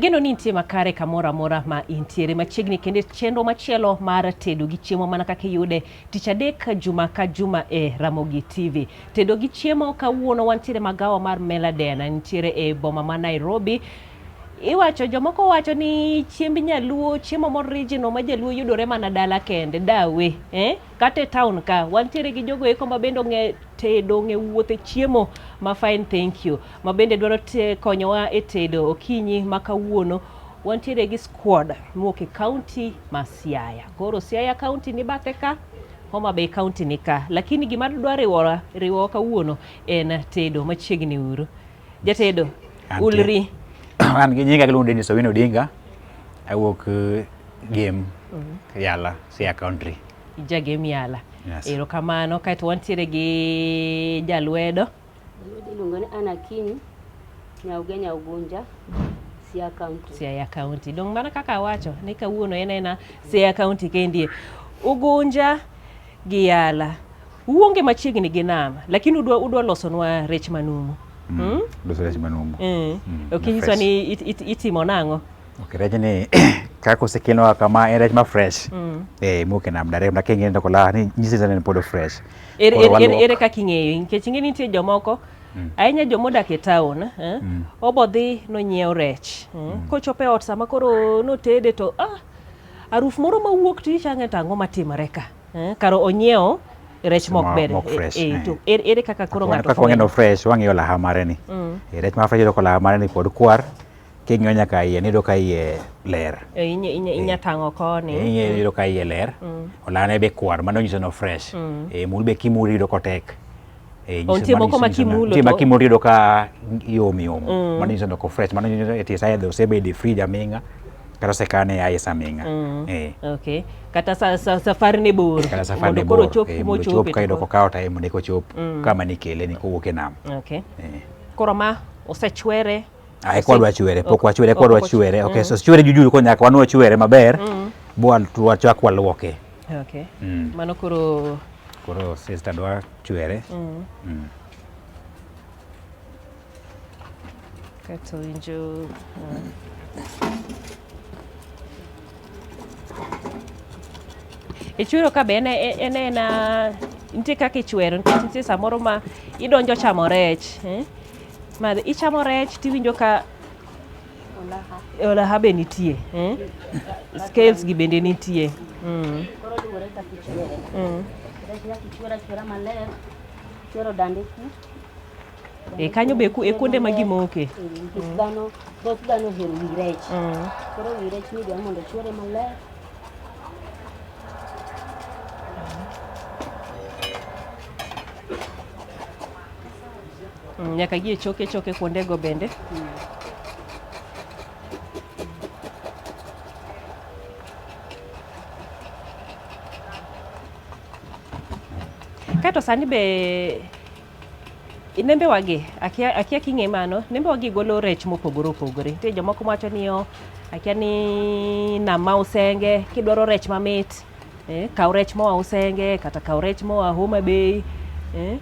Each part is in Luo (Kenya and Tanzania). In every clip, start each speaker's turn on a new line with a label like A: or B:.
A: Ageno ni intie makare kamoro amora ma intiere machiegni kendo e chenro machielo mar tedo gi chiemo mana kaka iyude tich adek juma ka juma e Ramogi TV. Tedo gi chiemo kawuono wantiere magawa mar Meladen, nitiere e boma ma Nairobi. Iwacho jomoko wacho ni chiemb nyaluo chiemo moriginal ma jaluo yudore mana dala kende dawe eh? Kata e town ka wantiere gi jogo eko ma bende ong'e tedo ong'e wuotho e chiemo ma fine thank you ma bende dwaro te, konyowa e tedo okinyi ma kawuono wantiere gi squad mowuok e county ma Siaya. Koro Siaya county ni bathe ka Homa Bay county ni ka lakini gima dwa riwowa riwowa kawuono en tedo machiegni uru. Jatedo ulri.
B: An gi nyinga giluongo Dennis Owino Odinga. Awuok Gem Yala, Siaya Country.
A: Jagem Yala.
B: Yes.
A: Erokamano. Kaeto wantiere gi jalwedo.
C: Jalwedo iluongo ni Anna Akinyi, Nyauge Nyaugunja, Siaya County.
A: Siaya County. Dong' mana kaka awacho ni kawuono en ena Siaya County kendie. Ugunja gi Yala. Uonge machiegni gi nam, lakini udwa udwa losonwa rech manumu.
B: Mm. Loso rech manumu.
A: Ok inyiswa ni itimo nang'o?
B: Ok, rech ni kaka osekelnwa kama en rech ma fresh. Eh, mowuok e nam direct ma king'iyo to kola ni nyisi ni en pod fresh.
A: Ere, ere, ere, ere kaka ing'eyo nikech ing'e ni nitie jomoko ahinya jomodak e town eh, obo dhi nonyiew rech kochopo e ot sama koro notede to ah, aruf moro mawuok to ichang'e to ang'o matimore ka eh, karo onyiewo rech mok ber
B: mok fresh,
A: eh, to ere, ere kaka koro ng'ato
B: kaka wang'e no fresh wang'iyo laha mare ni. Eh, rech ma fresh iyudo ka laha mare ni pod kwar king'iyo nyaka iye niyudo ka iye ler.
A: Eh, inya tang'o koni.
B: Eh, iyudo ka iye ler. Olane be kwar mano nyiso no fresh. Eh, mul be kimul iyudo kotek. Eh,
A: Oh, nitie moko ma kimulo
B: nitie ma kimulo iyudo ka yom yom. Mano nyiso ni ok fresh. Mano nyiso ni it is either osebedo e fridge aming'a kata osekane e ice aming'a.
A: Eh. Okay. Kata sa, sa, safari ne bor.
B: Kata safari ne
A: Mondo koro
B: bor.
A: ochop
B: Eh,
A: kuma
B: mondo ochop
A: ochope
B: ka
A: to
B: iyudo
A: koro-
B: kokawo time mondo eka ochop kama nikele ni kowuok e nam.
A: Okay.
B: Eh.
A: Koro ma osechwere.
B: Ah, eka wadwa chwere, pok wachwere, eka wadwa chwere. Okay,
A: Mm.
B: so chwere juju ko nyaka wanwa chwere maber. Bwa wachak waluoke.
A: Okay. Mano koro
B: Koro sister dwa chwere.
A: Kato winjo Ichwero ka be en en ena nitie kaka ichwero nikech nitie samoro ma idonjo chamo rech eh? Ma ichamo rech tiwinjo ka
C: Olaha.
A: olaha be nitie eh? Scales gi bende nitie.
C: Koro luwore kaka ichwere. Rech nyaka ichwer achwera maler. Ichwero dande ku.
A: E kanyo be e kuonde ma gimoke.
C: Eh, nikech dhano, thoth dhano ohero wi rech. Koro wi rech ni dwaro mondo ochwere maler.
A: Nyaka gi e choke choke kuondego bende. Kaeto sani be nembe wagi akia, akia king'e mano nembe wagi golo rech mopogore opogore. Nitie jomoko mawacho ni o akia ni nam ma Usenge kidwaro rech mamit kaw rech moa Usenge kata kaw rech moa Homa Bay eh,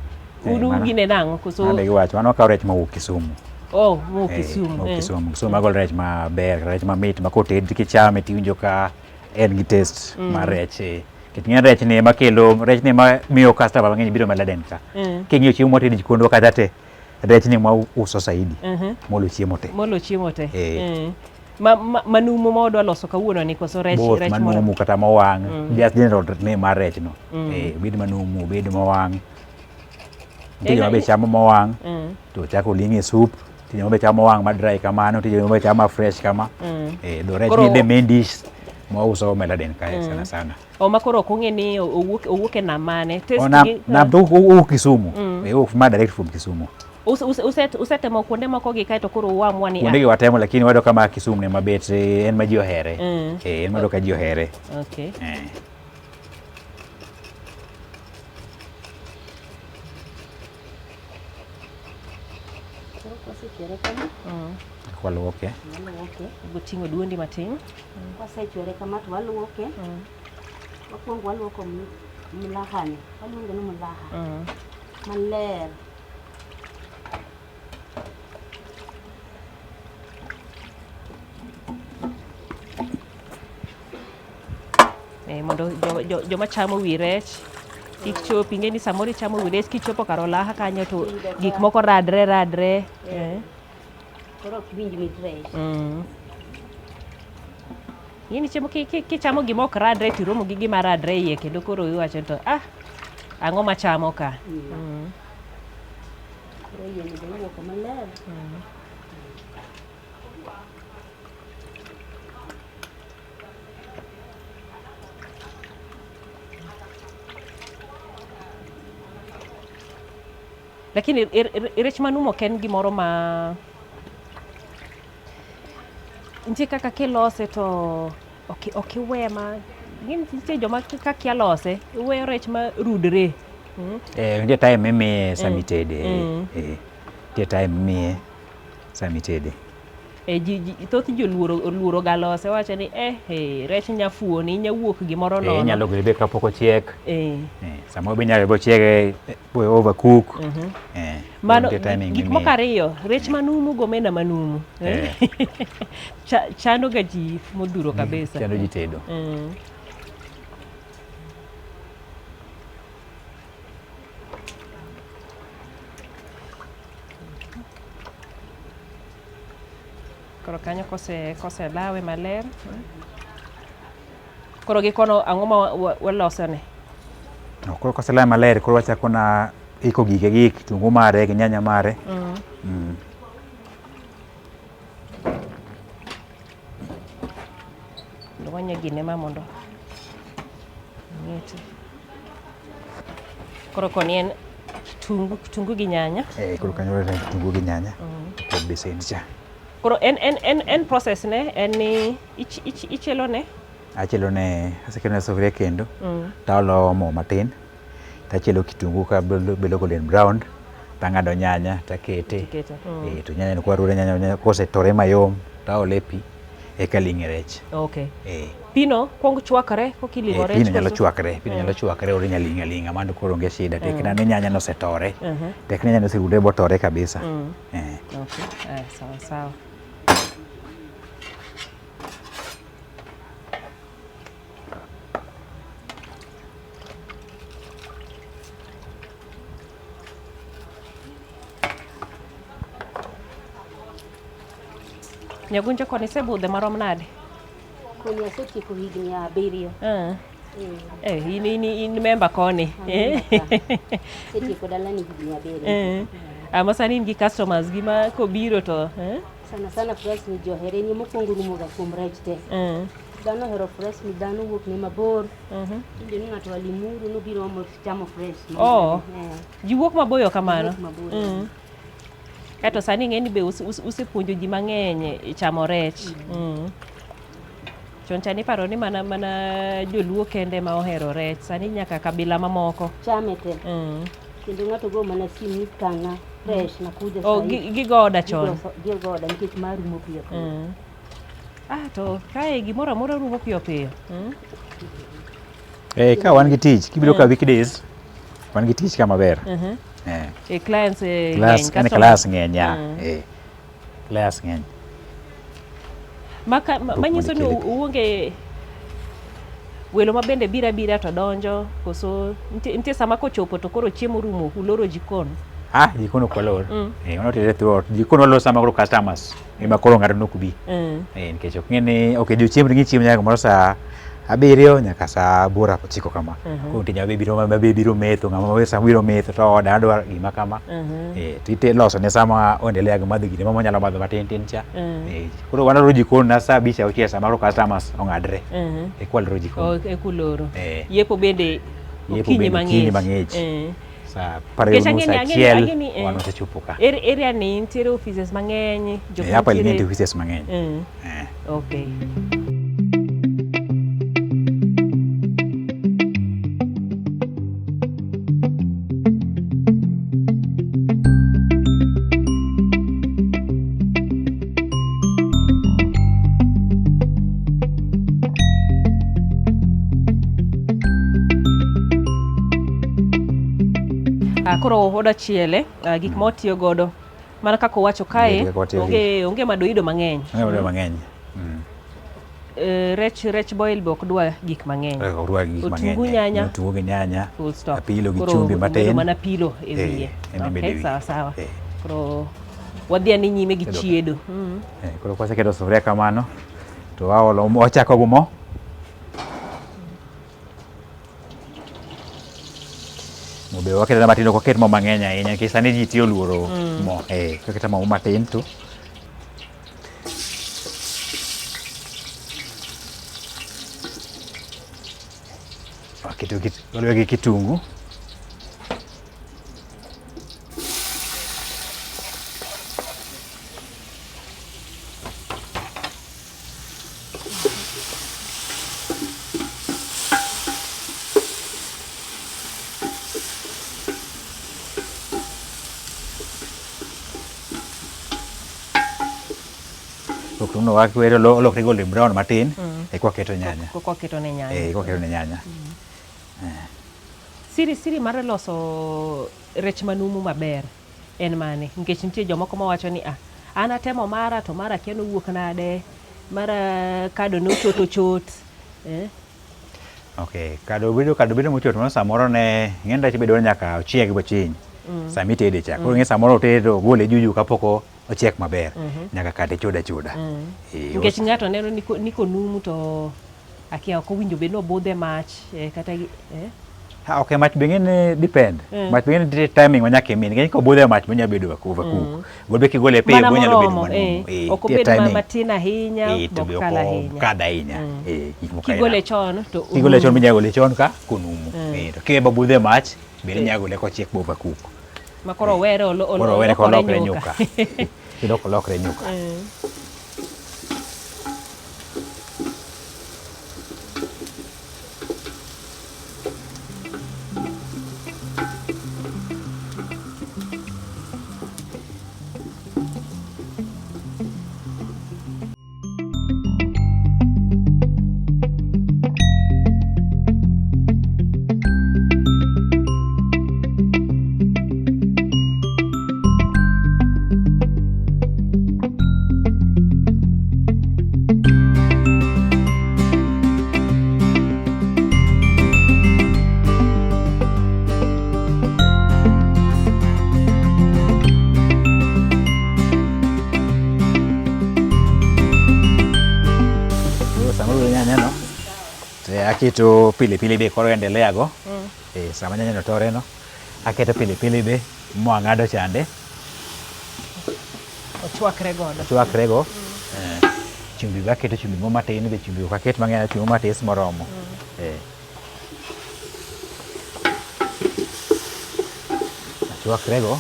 B: Eh,
A: un ugine nang'o koso
B: Mano be giwacho, mano wakawo rech mowuok Kisumu.
A: Oh, mowuok
B: Eh,
A: Kisumu.
B: mowuok Kisumu. Kisumu magolo rech maber, rech mamit ma koted kichame tiwinjo ka en gi taste mar rech. eh. Nikech ng'eny rech ni ema kelo, rech ni ema miyo customer mang'eny biro Meladen ka. King'iyo chiemo mwatedo e jikondwa kacha te, rech ni ema uso saidi molo chiemo te.
A: Molo chiemo te.
B: Eh.
A: Ma, ma, manumu ma wadwa loso kawuono ni koso rech,
B: Both
A: rech moro.
B: manumu kata mowang', just general name mar rech no. Eh, obed manumu, obed mowang'. Nitie joma be chamo mowang' to chako ling' e soup. Nitie joma be chamo mowang' ma dry kamano, nitie joma be chamo ma fresh kama. Eh, dho rech ni the main dish mwauso Meladen kae sana sana.
A: O ma koro ok ong'e ni owuok owuok e nam mane. Taste
B: O nam,
A: gi-
B: nam to owuok Kisumu. Eh, owuok ma direct from Kisumu.
A: Usetemo kuonde moko gi kaeto koro uamua ni
B: Kuonde gi watemo lakini wayudo ka ma Kisumu ne mabet en ma ji ohere. Eh, en ma ka ji ohere.
A: Okay.
B: Eh.
C: Koro kwasechwere kama,
B: Waluoke.
C: waluoke.
A: Goting'o duondi matin.
C: Kwasechwere kama to waluoke. Wakwongo waluoko mlahani. Waluonge ni mlaha. Maler.
A: Eh, mondo joma chamo wi rech kik chopi ing'e ni samoro ichamo wi rech kichopo kar olaha kanyo to gik moko radre radre. Eh.
C: Koro ok iwinj mit rech.
A: Ing'e ni chiemo kichamo gima ok radre to iromo gi gima radre iye kendo koro iwacho to ah ang'o machamo ka.
C: Koro yie ni be iluoko maler.
A: Lakini rech manumu ok en gimoro ma nitie kaka kilose to ok iwe ma nitie joma ka kia lose iweyo rech ma rudre.
B: Eh, nitie time mimiye sama itede. Eh, nitie time mimiye sama itede.
A: E, thoth ji oluoro ga lose wacho ni eh, eh, rech nya fuoni inya wuok gimoro
B: Eh,
A: nono.
B: inyalo gole be kapok ochiek.
A: Eh.
B: Eh, samoro be inyalo bochiege overcook. Eh,
A: Mano
B: nitie timing
A: gik
B: mimiye.
A: moko ariyo, rech manumu gomena manumu.
B: Eh.
A: Chando ga ji modhuro kabisa.
B: Chando ji tedo.
A: Koro kanyo kose lawe maler. Koro gi kono ang'o ma waloso ne?
B: No, koro koselawe maler koro wachako na iko gige gi kitungu mare gi nyanya mare.
A: Mondo wanya gine ma mondo ng'ete. Koro koni en kitungu gi nyanya.
B: Eh, koro kanyo en kitungu gi nyanya. Kod besen cha.
A: Koro en process ne en ni ichielo ne?
B: Achielo ne, aseketo ne sufuria kendo. Taolo mo matin. Tachielo kitungu ka bedo golden brown. Tang'ado nyanya takete.
A: Tikete.
B: Eh, to nyanya no kwarude nyanya kosetore mayom taole pi eka ling'e rech.
A: Okay.
B: Eh.
A: Pino kuong chwakore kokiling'o rech.
B: Pino nyalo chwakre, pino nyalo chwakre ori nyalo ling'e ling'a mano koro onge shida. Tek na ni nyanya nosetore. Tek ni nyanya noserude botore kabisa. Eh.
A: Okay. Sawa sawa. Nyagunjo koni isebudhe marom nade?
C: Koni asetieko higni 7.
A: Eh, in member koni.
C: Asetieko dalani higni 7.
A: Ama sani in gi customers gi ma kobiro to
C: Sana sana fresh ni johere ni mokwongo rumoga kuom rech te. Dhano ohero fresh ni dhano wuok ne mabor. Iyudo ni ng'ato a Limuru nobiro omo chamo fresh.
A: Oh. Ji wuok maboyo kamano.
C: Wuok maboyo.
A: Kato sani ing'e ni be usepuonjo ji mang'eny chamo rech. Chon cha niparo ni mana joluo kende ma ohero rech, sani nyaka kabila mamoko.
C: Chame te. Kendo ng'ato go mana sim ni kang'a fresh nakuja
A: Oh,
C: sahi.
A: gigo oda chon.
C: Gigo oda nikech mar rumo piyo piyo.
A: Ah, to kae gimoro amora rumo piyo piyo.
B: Eh, ka wan gi tich, kibiro ka weekdays, wan gi tich ka maber. Eh.
A: E clients
B: Class,
A: ng'eny,
B: en
A: customers.
B: class ng'eny ya. Eh. Class ng'eny.
A: Maka,
B: Dhok
A: manyiso ni
B: mondo ikele.
A: uonge welo ma bende bira bira to donjo koso nitie sama kochopo to koro chiemo rumo uloro jikon.
B: Ah, jikon ok walor. Eh, wanotere throughout. Jikon walor sama koro customers ema koro ng'ato nok bi. Eh, nikech ok ng'e ni ok odiochieng' to chiemo nyaka kumoro saa 7 nyaka saa 8 9 kama. Koro nitie joma biro ma be biro metho, ng'ama be sama biro metho to oda adwa gima kama. Eh, to ite loso ne sama oendelea gi madho gine mama nyalo madho matin tin cha. Eh, koro waloro jikon na saa 5 6 sama koro customers ong'adre. E kwaloro jikon.
A: Oh, e kuloro.
B: Eh.
A: Yepo bende
B: Yepo
A: okinyi
B: bende okinyi
A: mang'ich.
B: mang'ich. Saa apar
A: Nikech
B: gi nus achiel
A: ang'e ni,
B: wan wasechopo ka.
A: Area ni nitiere offices mang'eny, jok
B: Eh, hapa
A: mantiere-
B: nitie offices mang'eny. Eh.
A: Okay. Koro oda chiele, gik ma watiyo godo mana kaka owacho kae,
B: Kaka watiyo gi-
A: onge madoido mang'eny.
B: Onge madoido mang'eny.
A: Rech rech boil be ok dwa gik mang'eny.
B: Ok dwa gik mang'eny.
A: Otungu nyanya.
B: Otungu gi nyanya.
A: Full stop.
B: Apilo gi chumbi matin.
A: Koro mana apilo e wiye. Okay, sawa sawa. Koro wadhi ane nyime gi chiedo.
B: Koro kwaseketo sufuria kamano to waolo wachako gi mo. Mo be waketo matin ok waket mo mang'eny ahinya nikech sani ji ti oluoro mo. Waketo mo matin to. Waketo waluwe gi kitungu. Otungu wakwero olokre golden brown matin eka waketo nyanya.
A: Koka waketo ne nyanya.
B: Eh, eka waketo ne nyanya.
A: Siri siri mar loso rech manumu maber en mane? Nikech nitie jomoko mawacho ni ah, an atemo mara to mara akia nowuok nade, mara kado nochot ochot. Eh?
B: Okay, kado bedo mochot mano samoro ne ing'e rech bedo nyaka ochieg bochiny. Sama itede cha. Koro ing'e samoro otede to ogole juju kapok ochiek maber. Nyaka kade chod achoda. Eh,
A: Nikech ng'ato neno ni konumu to akia ok owinjo bed ni obudhe mach kata eh?
B: Ha, okay, mach be ing'e ni depend. Mach be ing'e ni nitie timing ma nyaka imi. Nikech kobudhe e mach onyalo bedo overcook. Gobe kigole piyo
A: Mana
B: onyalo bedo
A: moromo,
B: manumu.
A: eh. Ok
B: Nitie
A: obed
B: timing.
A: matin ahinya,
B: Eh, to
A: be
B: be
A: ok
B: ok
A: kal ahinya.
B: okadh ahinya. Eh, gik moko
A: Kigole
B: aina.
A: chon to
B: Kigole chon
A: onumu.
B: minyalo gole chon ka konumu. Eh, to kiwe mobudho e mach bende inyalo gole kochiek bo overcook.
A: Ma koro owere
B: Koro owere
A: olokore
B: kolokre
A: nyuka.
B: nyuka. Kendo ok olokre nyuka. Koro sama arudo nyanya no, to aketo pilipili be koro endelea go. Eh, sama nyanya no tore no, aketo pilipili be mwang'ado chande,
A: Ochwakre godo.
B: ochwakre go. Eh, chumbi be aketo chumbi mo matin be chumbi ok aket mang'eny, chumbi matis moromo. Eh. Achwakre go.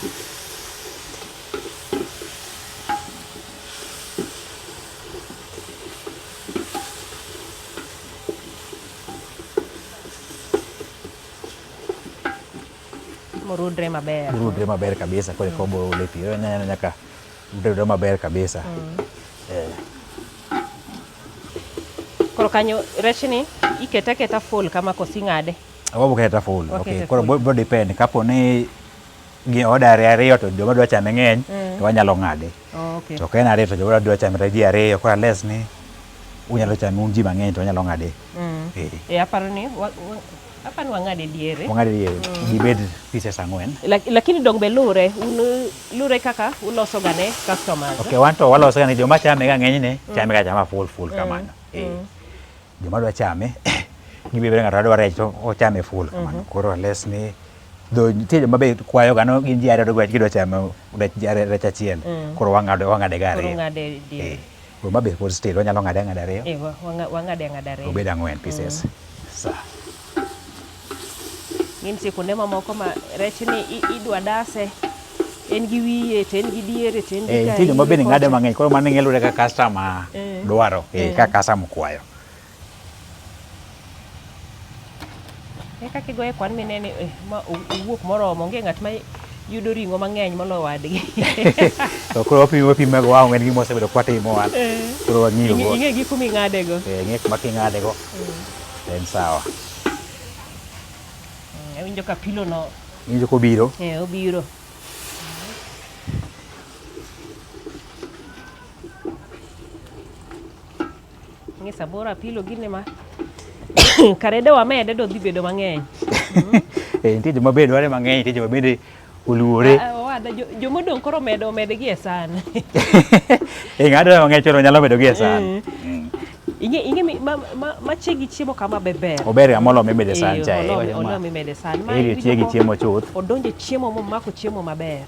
A: Morudre maber.
B: Rudre maber kabisa koro eka obiro ole pi. Nyanya nyaka rudre maber kabisa. Eh.
A: Koro kanyo rech ni ikete aketa full kama koso ing'ade?
B: Wabo keta full.
A: Wakete
B: Okay. Koro
A: full.
B: bo depend kapo ni gi order ariyo to joma dwa chame ng'eny to wanyalo ng'ade.
A: Oh, okay.
B: To ka en ariyo to joma dwa chame to ji ariyo koro unless ni unyalo chame un ji mang'eny to wanyalo ng'ade. Eh.
A: Eh, aparo ni aparo ni wang'ade diere.
B: Wang'ade diere gibed pieces ang'wen.
A: Lakini dong be lure, un lure kaka uloso ga ne customers.
B: Okay, wan to waloso ga ni joma chame ga ng'enyne chame ga chama full full kamano. Eh. Joma dwa chame gibiro ng'ato dwa rech to ochame full kamano. Koro unless ni dho nitie joma be kwayo ga no gin ji ariyo to gidwa chamo rech rech achiel. Koro wang'ade ga
A: Koro
B: ariyo.
A: ung'ade diere.
B: Eh. Koro ma be pod still wanyalo ng'ade ang'ada ariyo.
A: Eh, wang'ade ang'ada ariyo.
B: Obed ang'wen pieces. Sa.
A: Ng'e nitie kuonde mamoko ma rech ni idwa dase, en gi wiye to en gi diere to en gi
B: Eh,
A: ka
B: nitie joma
A: ire
B: bende ng'ade
A: kocha.
B: mang'eny koro mano ing'e luwore kaka customer dwaro. Eh, kaka customer okwayo.
A: E kaka igoye kwan minene ma owuok moromo, onge ng'at ma yudo ring'o mang'eny moloyo wadgi.
B: To koro wapimo wapimo go wang' en gima wasebedo kwatimo wan. Koro wang'iyo go.
A: Ing'e gi kuma ing'ade go.
B: Eh, ing'e kuma king'ade go. En sawa.
A: Awinjo ka pilo no.
B: Iwinjo kobiro?
A: Eh, obiro. Ng'e samoro apilo gine ma kare de wamede dodhi bedo mang'eny.
B: Eh, nitie joma bende dware mang'eny, nitie joma bende oluore.
A: Ah, owada jomodong' koro medo omed gi e san.
B: Eh, ng'ato dware mang'eny choro nyalo medo gi e san.
A: Ing'e ing'e ma chiegi chiemo kama be ber.
B: Ober ga molo mimede san cha.
A: Olo mimede san.
B: Ma Eri chiegi chiemo chuth.
A: Odonje chiemo momako chiemo maber.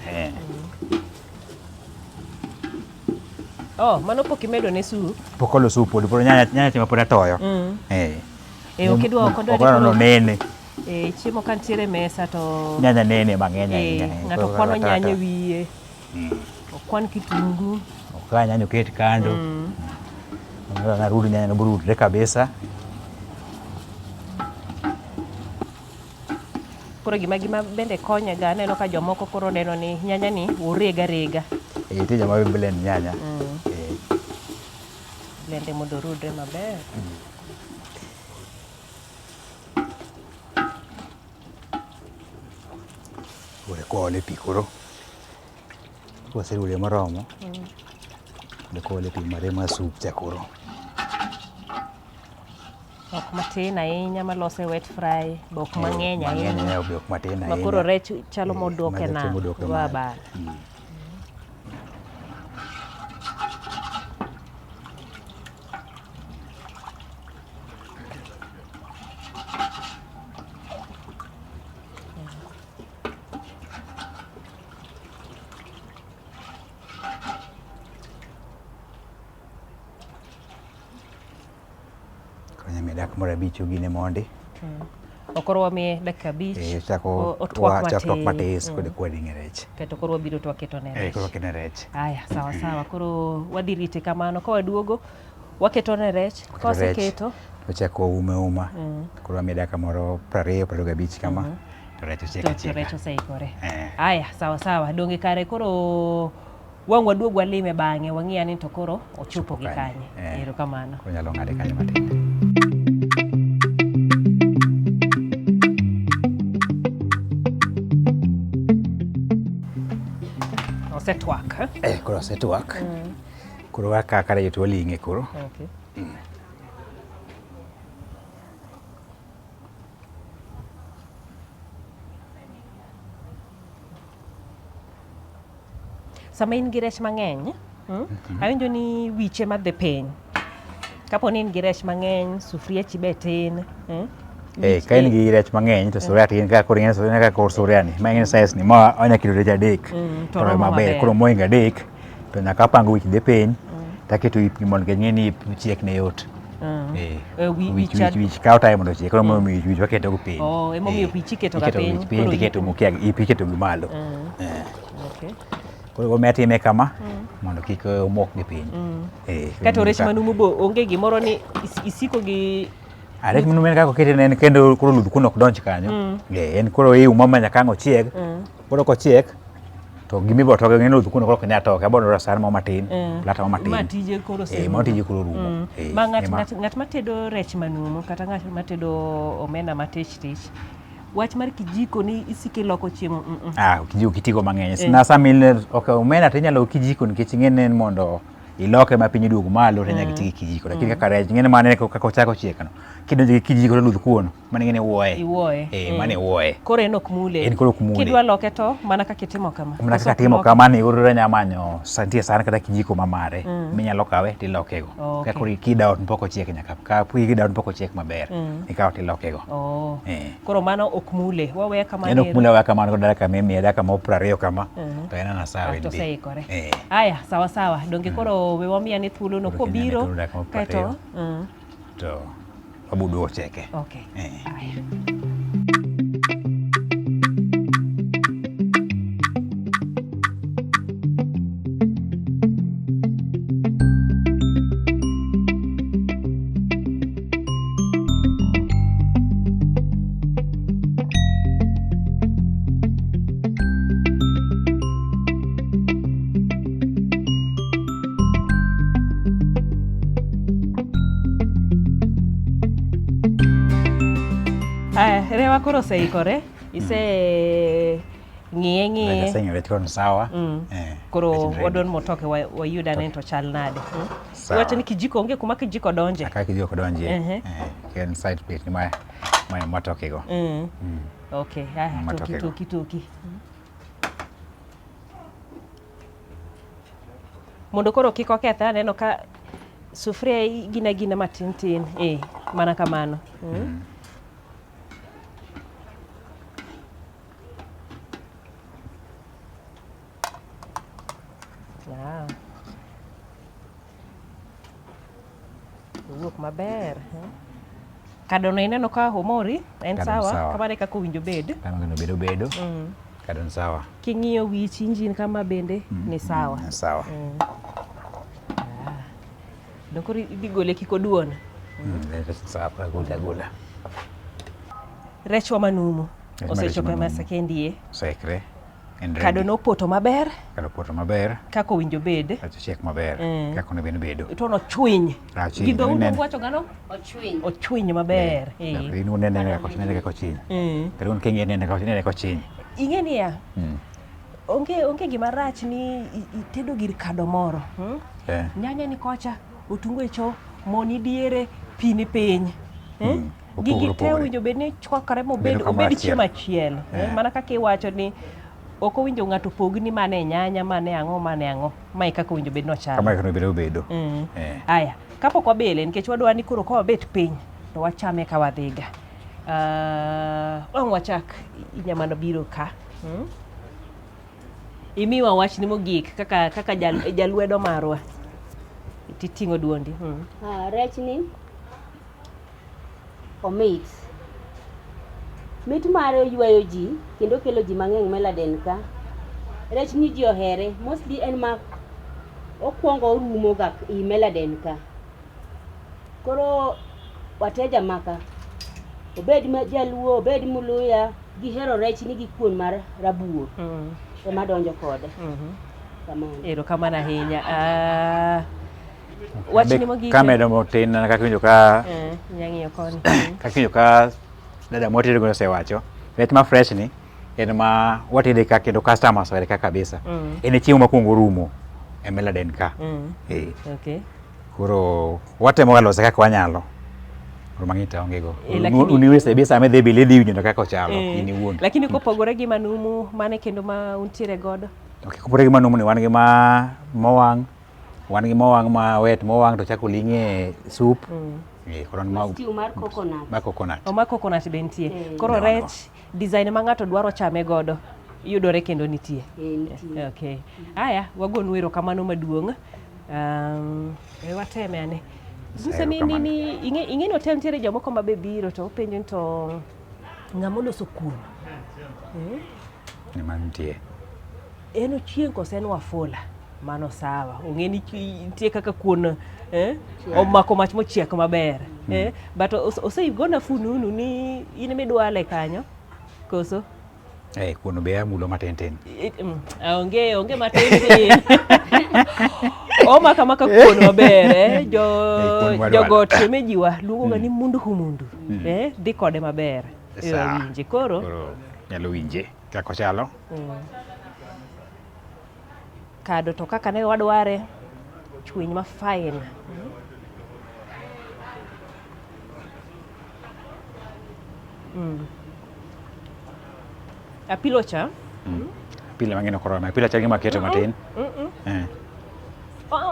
A: Oh, mano pok imedo ne sup.
B: Pok olo sup pod, pod nyanya nyanya chema pod atoyo. Eh.
A: Eh, ok idwa ok odwa
B: ni koro nene.
A: Eh, chiemo ka nitiere e mesa to
B: nyanya nene mang'eny ahinya.
A: Ng'ato kwano nyanya e wiye. Okwan kitungu.
B: Okaw nyanya oket kando. Narud nyanya no borudre kabisa.
A: Koro gima bende konye ga aneno ka jomoko koro neno ni nyanya ni orega rega.
B: Eh, nitie joma be blend nyanya. Eh.
A: Blende mondo orudre maber.
B: Koro kwaole pi koro. Kwaserude moromo. Koro kwaole pi mare mar soup cha koro.
A: Ok matin ahinya malose wet fry, be ok mang'eny
B: Mang'eny
A: ahinya.
B: ahinya be ok matin
A: Ma
B: ahinya.
A: koro rech chalo moduok e
B: ma
A: nam.
B: moduok e
A: Dwa
B: nam.
A: bal.
B: Koro nyamiyo dakika moro abich ogine mondi.
A: Koro wamiye dakika 5.
B: Eh, chako
A: otwak
B: chak twak
A: matin.
B: matis kod kwading'e rech.
A: Kaeto koro wabiro to waketo ne
B: Eh,
A: rech.
B: koro wakene rech.
A: Aya, sawa sawa. Koro wadhi rite kamano. Ka waduogo, waketo ne rech.
B: Waketo rech.
A: Kawaseketo,
B: Wachako waume uma. Koro wamiye dakika moro 20, 25 kama. To rech ochiek
A: to
B: achieka.
A: rech oseikore.
B: Eh.
A: Aya, sawa sawa. Donge kare koro wang' waduog walime bang'e, wang'i ane to koro ochopo gi kanye.
B: Eh.
A: Erokamano.
B: Koro nyalo ng'ade kanyo matin.
A: Osetwak. Eh?
B: Eh, koro osetwak. Koro wakaka rech to waling'e koro.
A: Okay. Sama in gi rech mang'eny, awinjo ni wiche madhi piny. Kapo ni in gi rech mang'eny, sufriachi be tin.
B: Eh, ka in gi rech mang'eny to sufuria tin kaka koro ing'e sufuria kaka kor sufuria ni. Ma ing'e size ni ma onya kelo rech 3.
A: To
B: To
A: romo
B: maber.
A: maber.
B: Koro mohingo 3 to nyaka apang wich dhi piny taketo ip gi mondo nikech ing'e ni ip chiek ne yot. Eh,
A: Eh,
B: wich wich wich kawo time mondo ochiek. Koro emomiyo wich wich waketo go piny.
A: Oh, emomiyo
B: Eh,
A: wich iketo ga
B: iketo
A: piny,
B: wich piny
A: koro
B: tiketo
A: ip-
B: mokia ip iketo gi malo. Eh.
A: Okay.
B: Koro gimomiyo atime kama mondo kik omok gi piny. Eh,
A: Kato rech
B: ka-
A: manumu bo onge gimoro ni isiko gi
B: Ah, rech manumu en kaka okete ne en kendo koro ludh kuno ok donj kanyo. Eh, en koro iumo ma nyaka ang' ochieg. Koro kochiek to gimibo toke ng'e ni ludh kuno koro ok nyal toke. Abiro dwaro san moro matin, plata moro matin.
A: Ma tije koro
B: Eh,
A: oserumo.
B: mano tije koro orumo. Eh,
A: Ma
B: ema-
A: ng'at matedo rech manumu kata ng'at matedo omena matich tich wach mar kijiko ni isiko iloko chiemo.
B: Ah, kijiko kitigo mang'eny. Na sama in ok omena to inyalo kijiko nikech ing'e ni en mondo iloke ma piny oduog malo to inyalo ti gi kijiko. Lakini kaka rech ing'e ni mano kaka ochako chiek no. Kidonjo gi kijiko to ludh kuon, mano ing'e ni iwuoye.
A: Iwuoye.
B: Eh, mano iwuoye.
A: Koro en ok mule.
B: En koro ok mule.
A: Kidwa loke to mana kaka itimo kama.
B: Mana
A: Koso
B: kaka
A: ok
B: timo
A: loke?
B: kama ni koro inya manyo nitie san kata kijiko ma mare minyalo kawe tilokego.
A: Okay.
B: Ka koro kidawo to pok ochiek nyaka ka kidawo to pok ochiek maber. Ikawo tilokego.
A: Oh.
B: Eh.
A: Koro mano ok mule. Waweya kamano.
B: En ok mule aweya kamano kod dakika mimiye dakika moro 20 kama to en ana sawa en
A: to
B: dhi.
A: oseikore.
B: Eh.
A: Aya, sawa sawa. Donge koro we wamiya ni thuolo no
B: Koro
A: kobiro
B: kinyane dakika moro
A: kaeto.
B: 20. To wabuduogo cheke.
A: Okay.
B: Eh.
A: Aya. Aya, rewa koro oseikore. Ise Ng'iye ng'iye.
B: Aseng'iyo rech koro sawa. Eh,
A: Koro
B: rech ni ready.
A: wadwaro motoke wayud ane to chal nade.
B: Sawa.
A: Iwacho ni kijiko onge kuma kijiko donje.
B: Aka kijiko donje.
A: Ehe.
B: Eh, en side plate ni ma matoke go.
A: Okay, haya, toki
B: Matoke go.
A: toki toki. Mondo koro kik okethre aneno ka sufuria gina gina matin tin. Eh, mana kamano. Wow. Owuok maber. Eh? Kadono ineno ka omori, en
B: Kado
A: sawa,
B: sawa.
A: kamano e kaka owinjo bed.
B: Kama kendo bedo bedo. Kado ni sawa.
A: King'iyo wich injin kama bende ni sawa.
B: Ni sawa.
A: Dong koro idhi gole kik oduon.
B: Sawa, gola gola.
A: Rechwa manumu
B: Rech
A: osechopo e
B: manumu.
A: mesa kendie.
B: Oseikre. En ready.
A: Kado nopoto maber
B: Kado poto maber.
A: kaka owinjo bed.
B: Rech ochiek maber. Kaka onego bed ni bedo.
A: To nochwiny.
B: Rachwiny,
A: Gi dhoudi
B: ineno.
A: wacho gano?
C: Ochwiny.
A: Ochwiny maber. Eh.
B: In unene kaka nene kaka ochiny. Kata un king'iye nene kaka nene kaka ochiny.
A: Ing'e niya, onge gima rach ni itedo gir kado moro.
B: Eh.
A: Nyanya ni kocha, otungu e cho, mo ni diere, pi ni piny.
B: Opogore,
A: Gigi te
B: opogore.
A: owinjo bed ni chwakore mobed
B: Bedo kamoro
A: obed chiemo
B: achiel.
A: achiel.
B: Eh.
A: Mana kaka iwacho ni ok owinjo ng'ato pogni mane nyanya, mane ang'o, mane ang'o. Mae kaka owinjo bed ni ochalo.
B: Kama kaka onego bed ni obedo. Eh.
A: Aya, kapok wabele nikech wadwa ni koro ka wabet piny to wachame ka wadhiga. Wang' wachak inyamano biro ka. Imiwa wachni mogik kaka kaka jalwedo marwa. Titing'o duondi.
C: Rech ni omit. Mit mare ywayo ji kendo kelo ji mang'eny Meladen ka. Rech ni ji ohere, mostly en ma okwongo orumo ga i Meladen ka. Koro wateja maka, obed jaluo, obed muluya, gihero rech ni gi kuon mar rabuor. Ema donjo kode. Kamano.
A: Erokamano ahinya. Wachni mogik.
B: Kamedo matin kaka iwinjo ka
A: Inya ng'iyo koni.
B: Kaka iwinjo ka dada mwatedo go osewacho, rech ma fresh ni en ma watede ka kendo customers ohere ka kabisa. En e chiemo mokwongo rumo e Meladen ka. Eh.
A: Okay.
B: Koro watemo ga lose kaka wanyalo. Koro mang'eny to aonge go.
A: Lakini
B: Uniwese bi sama idhi bile idhi winjo kaka ochalo in iwuon.
A: Lakini kopogore gi manumu mane kendo ma untiere godo?
B: Okay, kopogore gi manumu ni wan gi ma mowang', wan gi mowang' ma wet, mowang' to chako ling'e soup. Koro ma
C: Stew mar coconut.
B: Ma coconut.
A: O ma coconut be nitie. Koro
B: Ne wan go.
A: rech design ma ng'ato dwaro chame godo yudore kendo nitie.
C: Nitie.
A: Okay. Aya, wagonu erokamano maduong'. We wateme ane. Nyise ni ni ni ing'e ni hotel nitiere jomoko ma be biro to openjo ni to ng'ama oloso kuon.
B: Ema nitie.
A: En Ochieng' kose en Wafula? Mano sawa. Ong'e ni nitie kaka kuon omako mach mochiek maber. But osegona fununu ni in midwale kanyo. Koso?
B: Kuon be amulo matin tin.
A: Onge matin tin. Omako amaka kuon maber.
B: Kuon wadwalo.
A: Jogot shemejiwa luongo ga ni mundu humundu. Dhi kode maber.
B: Sawa.
A: Winje koro.
B: Koro nyalo winje kaka ochalo.
A: Kado to kaka ne wadware, chwiny ma fine. Apilo cha?
B: Apilo mang'eny ok oromo. Apilo chal gima keto matin.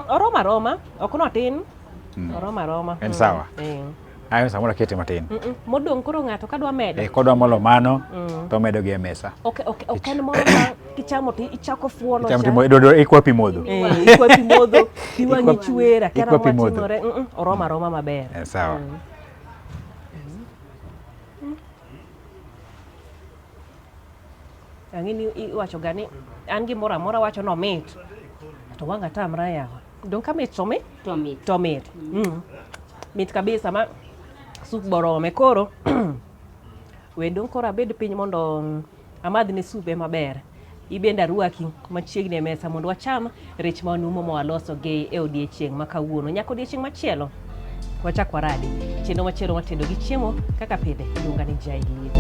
A: Oromo aroma, ok notin. Oromo aroma.
B: En sawa. Ayo samoro akete matin.
A: Modong' koro ng'ato kadwa medo.
B: Kodwa molo mano, to omedo gi e mesa.
A: Ok en moro ma kichamo to ichako fuono
B: Ichamo
A: cha.
B: to ikwa pi modho.
A: Ikwa pi modho, pi wang'i chwer, akia
B: Ikwa pi
A: ang'o
B: modho.
A: matimore. Oromo aroma maber.
B: Sawa.
A: Ang'e ni iwacho ga ni an gimoro amora wacho ni omit. To wang' atamra yawa. Dong' ka mit to mit?
C: To mit.
A: To mit. Mit kabisa ma soup borome. Koro we dong' koro abed piny mondo amadh ne soup ema ber. Ibende arwaki machiegni e mesa mondo wacham rech manumo ma waloso gi e odiechieng' ma kawuono. Nyaka odiechieng' machielo wachak waradi. Chenro machielo watedo gi chiemo kaka pile. Iluonga ni Jai Liet.